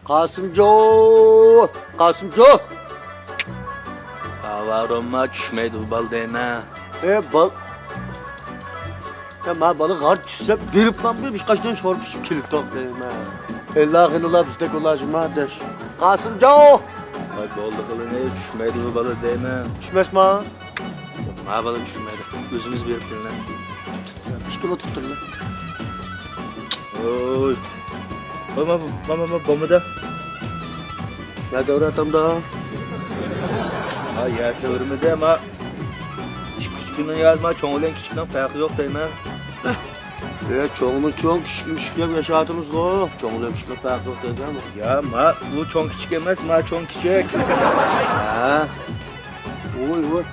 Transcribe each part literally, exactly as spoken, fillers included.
قاسىمجو! قاسىمجو! ئاۋارۇمما چۈشمەيدۇ بۇ بالا دەيمەن. ئە، بال-، يا، ما بالا غار چۈشسە بېرىپ ماڭ بىر قاچتىن شورپا ئىچىپ كېلىپ توق دەيمەن. ئەللا غىنىلا بىزدەك ئۇلار جىما دەش. قاسىمجو! ۋاي، بولدى قىلىنى، چۈشمەيدۇ بۇ بالا دەيمەن. چۈشمەسما؟ ما بالا چۈشمەيدۇ. ئۆزىمىز بېرىپ كېلىمىز. ئىككى كىلو تۇتتۇرلا. ۋوي. ۋوي، ما، ما، ما، ما، بولمىدى. يا دەۋرە ئاتامدا. ھا، يا دەۋرىمىدە، ما. كىچىك كىچىكنىڭ يازما، چوڭ بىلەن كىچىكنىڭ پەرقى يوق دەيمەن. ئە، چوڭنى چوڭ، كىچىكنى كىچىك دەپ ياشاتىمىزغۇ. چوڭ بىلەن كىچىكنىڭ پەرقى يوق دەيدۇ. يا، ما، بۇ چوڭ كىچىك ئەمەس، ما، چوڭ كىچىك. ھە. ۋوي، ۋوي.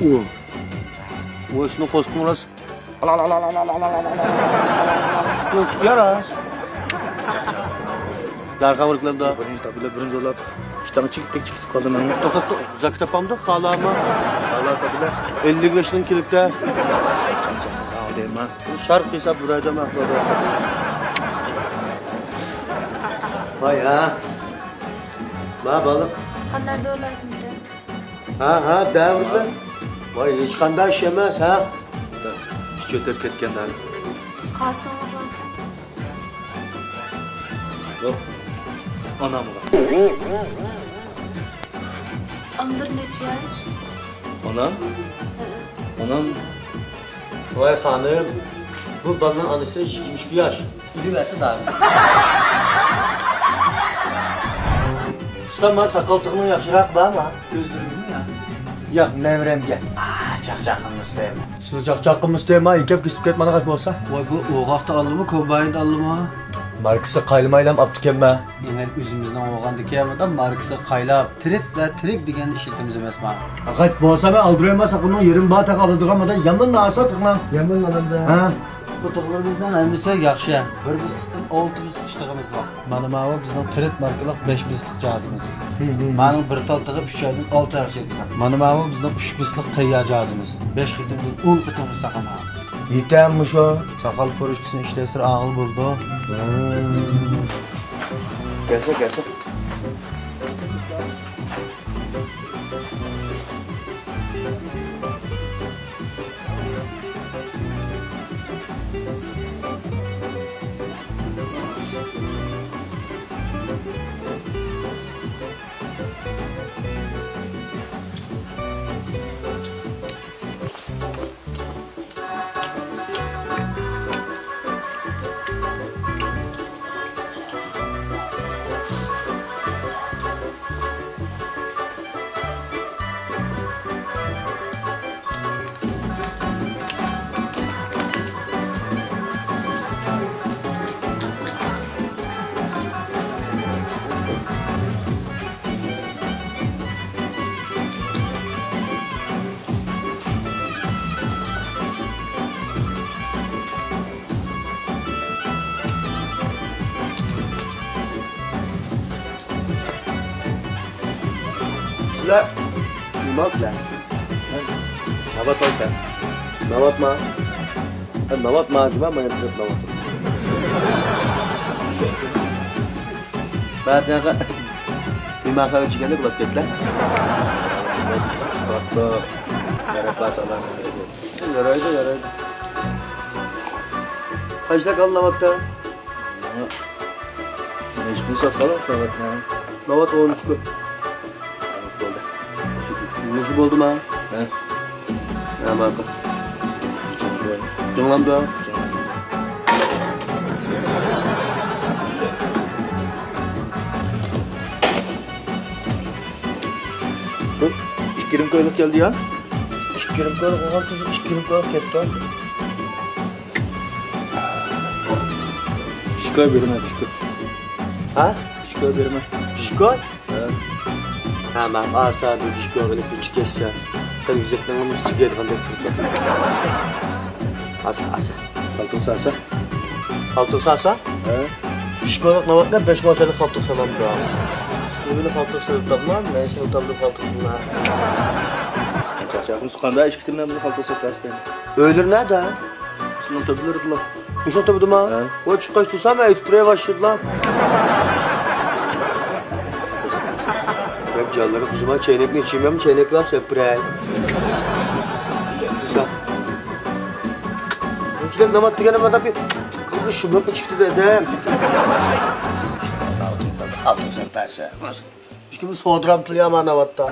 ۋوي. ۋوي، شۇنى قوسقۇم راست. ياراش. دەرھال بىر كىلومدا. بىرىنچى تاپىلى، بىرىنچى بولاپ. ئىككى تاڭ چىقىپ، چىقىپ قالدى مەن. توختا، توختا. زاكى تاپامدۇ، خالىما. خالا تاپىلى. ئەللىك بەشنىڭ كېلىپتە. دەيمەن. شارپ ھېساب بىر ئايدا مەن قىلىدۇ. ۋاي ھە. ما بالىق. قانداق دورا لازىمكەن؟ ھە، ھە، دەۋرىدە. ۋاي، ھېچقانداق ئىش ئەمەس، ھە؟ ئىچ ئۆتۈپ كەتكەن دەۋر. قاسىڭغا بولسا. يوق. ئانامغا. ئاندىر نەچچە ياش؟ ئانام؟ ھە. ئانام. ۋاي خانىم، بۇ بالىنىڭ ئانىسى يىگىرمە ئىككى ياش. ئۆلۈۋەرسە داغى. ئۇستا، ما ساقال تىغنىڭ ياخشىراقى بارمۇ؟ ئۆزلىرىڭىزمۇ يا؟ ياق، نەۋرەمگە. ئا، چاقچاق قىلمىسا دەيمەن. سىلى چاقچاق قىلمىسا دەيمەن، ئىكەپ كېسىپ كەتمەن غەپ بولسا. ۋاي، بۇ ئوغاقتا ئالدىمۇ، كومبايندا ئالدىمۇ؟ ماركىسى قايلىمايلام ئاپتىكەنمەن. ئېنەن ئۆزىمىزنىڭ ئوغاندىكەن، مۇدام ماركىسى قايلاپ، ترېد ۋە ترېك دېگەننى ئىشلىتىمىز ئەمەسما؟ غەپ بولسا مەن ئالدۇرايمەن، ساقىلنىڭ يېرىم بار تاقا ئالىدىغان مۇدام يامان ناسا تىقنىڭ. يامان ئالىمدا. ھە؟ بۇ تىغلىرىمىزنىڭ ھەممىسى ياخشى. بىر بىسلىقتىن ئالتە بىسلىق ئىشلىغىنىمىز بار. مانا ماۋۇ بىزنىڭ ترېد ماركىلىق بەش بىسلىق جاھازىمىز. ھىم، ھىم. مانىڭ بىر تال تىغى ئۈچ ئايدىن ئالتە ئايغىچە يېتىدۇ. مانا ماۋۇ بىزنىڭ ئۈچ بىسلىق تەييار جاھازىمىز. بەش قېتىمدىن ئون قېتىمغىچە ساقلىنىدۇ. يېتەممۇ شۇ؟ ساقال پۇرۇشكىسىنى ئىشلەتسىلە ئاغىل بولىدۇ. ھىم. كەلسە، كەلسە. سىلەر نېمە قىلىسىلەر؟ ناۋات ئالىسەن. ناۋاتما؟ ھە، ناۋاتما دېمە، مانا بىر ناۋات. بەزىلەرگە نېمە خەۋەر چىققاندەك بولۇپ كەتتى. يارايدۇ، يارايدۇ. قايسىلار قالدى ناۋاتتا؟ نەچچە كۈن ساقلاپ ناۋاتنى. ناۋات ئون ئۈچ كۈن. بولدى. مۇشۇ بولدىما؟ ھە. ھە، ماقۇل. جۇڭلامدۇ؟ بۇ ئىككى رېمكويلۇق كەلدى يا؟ ئىككى رېمكويلۇق بولغان، ئىككى رېمكويلۇق كەتتى. پىشكاي بېرىمەن، پىشكاي. ھە؟ پىشكاي بېرىمەن. پىشكاي؟ ھە. ھە، مەن ئاسا بىر پىشكاي ئېلىپ ئىچىپ كەتسە، قىلغۇزەكنىڭ ئىچىگە يەيدىغاندەك تۇرىدۇ. ئاسا، ئاسا. قالتىس ئاسا. قالتىس ئاسا؟ ھە. پىشكايلىق ناۋاتنى بەش ماشىنىلىق قالتىس سالامدۇ. سىلىنى قالتىس سېلىپ تاپما، مەن سېلىپ تاپتىم قالتىسنى. چاقچاقنى سۇقاندا ئىككى كۈندىن بۇ قالتىس سېلىپ بەرسىتەن. ئۆيلىرى نەدە؟ شۇنىڭ تۆپىلىرىدىلا. مۇشۇ تۇردىما؟ ھە. ۋاي چىققاچ تۇرسام ئەيتىپ تۇرۇۋاتىدۇ. بەك جانلىرى قىزىما چەينەكنى ئىچىمەن، چەينەكلەپ سەپرەي. شۇنداق نامات دېگەننى مانا بىر شۇملۇققا چىقتى دەدەم. ئالتۇن سەپەسە. ئىككىمىز سودرام تۇرۇيا مانا ناۋاتتا.